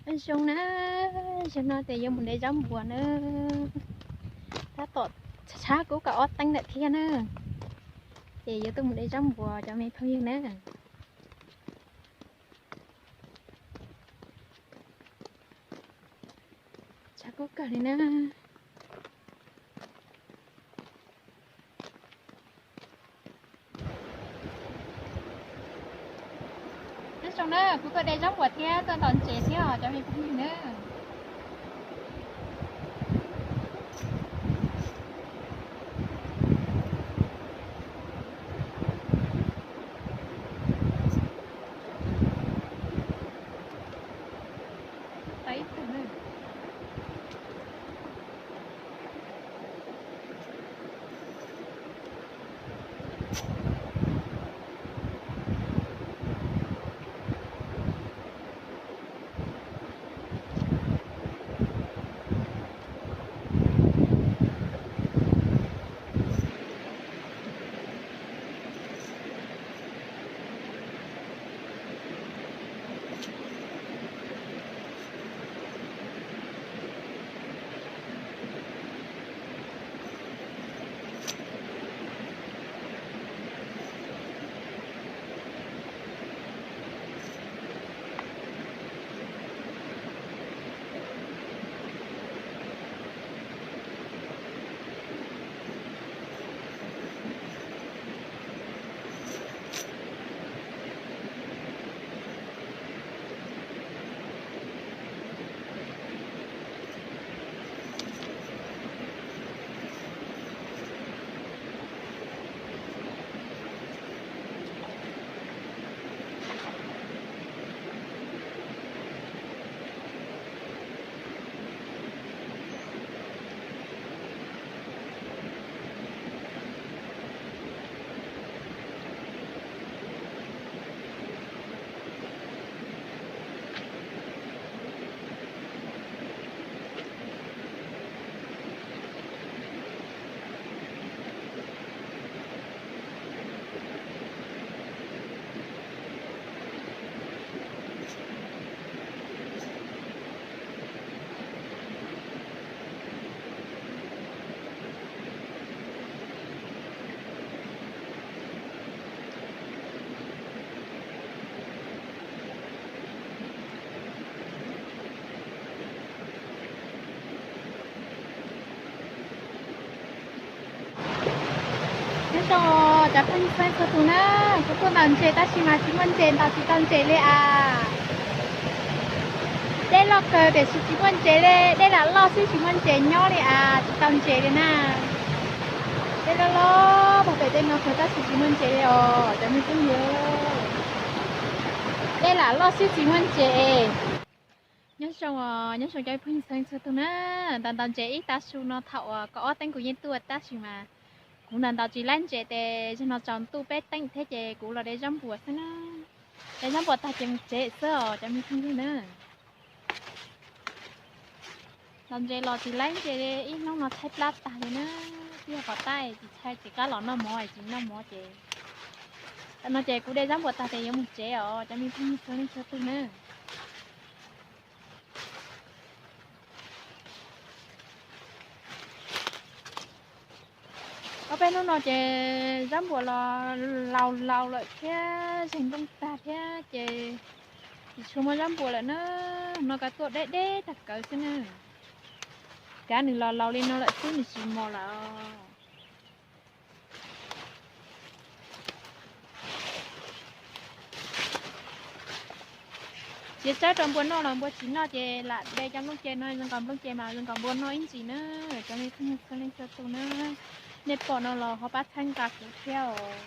Nyob zoo na, zaum no ces yuav mus de zaub npuas na. Tab tom tshav kub kaum ob teev lawm thiab na, ces yuav tuaj mus de zaub npuas cov me phooj ywg na. Tshav kub kawg li na. Nyob zoo na, kuv tuaj de zaub npuas thiab tuaj ntaus ntses thiab os cov me phooj ywg na. Nyob zoo cov phooj ywg txhua tus na, kuv tuaj ntaus ntses tab sis mas tsis muaj ntses ntaus, tsis tau ntses li as. Dej loj kawg tiam sis tsis muaj ntses li, dej lam loj xwb tsis muaj ntses nyob li as, tsis tau ntses li na. Dej loj loj puag pem tej no kawg tab sis tsis muaj ntses li os cov me phooj ywg. Dej lam loj xwb tsis muaj ntses. Nyob zoo, nyob zoo cov phooj ywg txhua leej txhua tug na. Ntaus ntaus ntses ib tav su no thaum uas kaum ob teev kuv yeej tuaj tab sis mas kuv ntaus ntaus tsis laib ntses ces zaum no tsaus ntuj peb teev thiab ces kuv los de zaub npuas xwb na. De zaub npuas tag ces mus tsev xwb os cov me phooj ywg na. Ntaus ntses los tsis laib ntses li, ib hnub no tshaib plab tag li na. Twb yog pom tab tsis tshaib tsis qab los noj mov es tsis noj mov ces tam no ces kuv de zaub npuas tag ces yuav mus tsev os cov me phooj ywg txhua leej txhua tug na. Ob peb hnub no ces zaub npuas los laus laus lawm thiab zeeg nplooj tag thiab ces tsis tshua muaj zaub npuas lawm na. No kav tuaj deb deb tag kawg xwb na. Kav nws los laus li no lawm xwb nws tsis mos lawm. Txiav tsawb rau npua noj los npua tsis noj ces lam de cov nplooj ce no zoo nkaus nplooj ce mas zoo nkaus npua noj ib ntsis na. Cov me phooj ywg txhua leej txhua tug na, nej pom no los ho pab txhawb nqa kuv thiab os.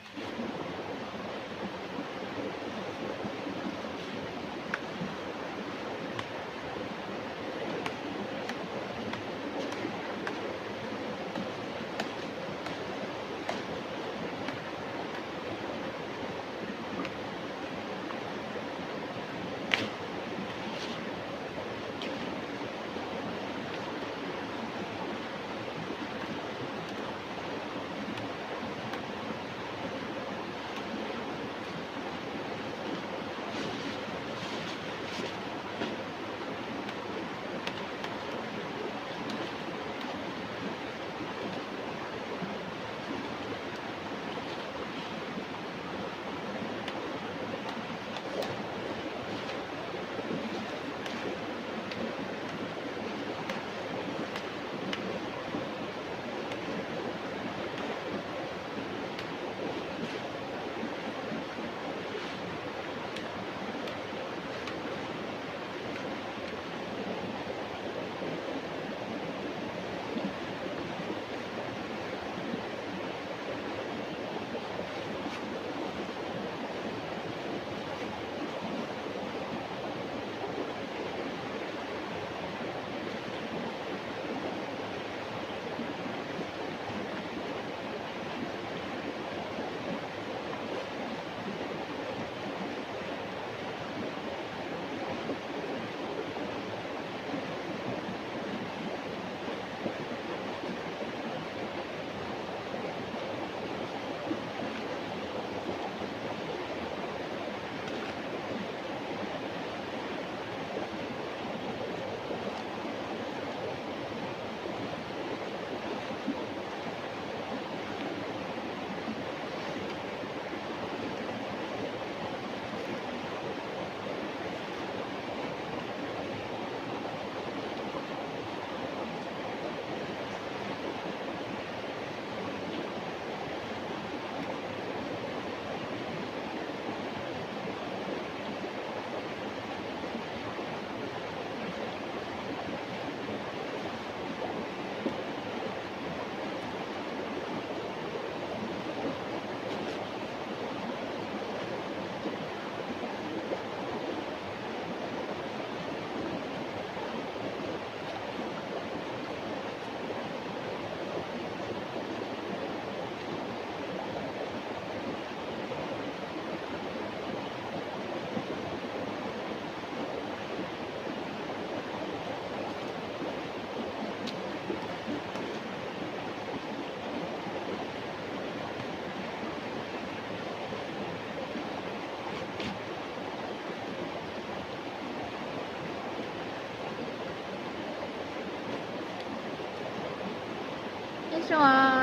Os,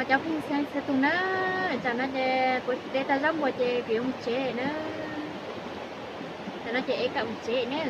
cov phooj ywg txhua tus na, tam no ces kuv deb tag zaj npua ces kuv yuav mus tsev na. Tam no ces es kam mus tsev na.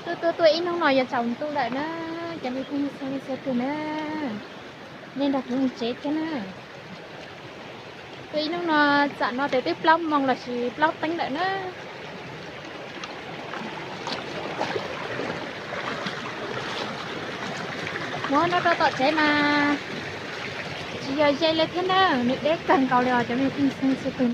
Tuaj tuaj tuaj, ib hnub no yuav tsaus ntuj lawm na, cov me phooj ywg txhua leej txhua tus na. Nej nrog kuv mus tsev thiab na. Tuaj ib hnub no, tam no ces twb plaub moos lossis plaub teev lawm na. Mus no rau tom tsev mas tsis yog ze li thiab na, nws deb kawg nkaus li os cov me phooj ywg txhua tus.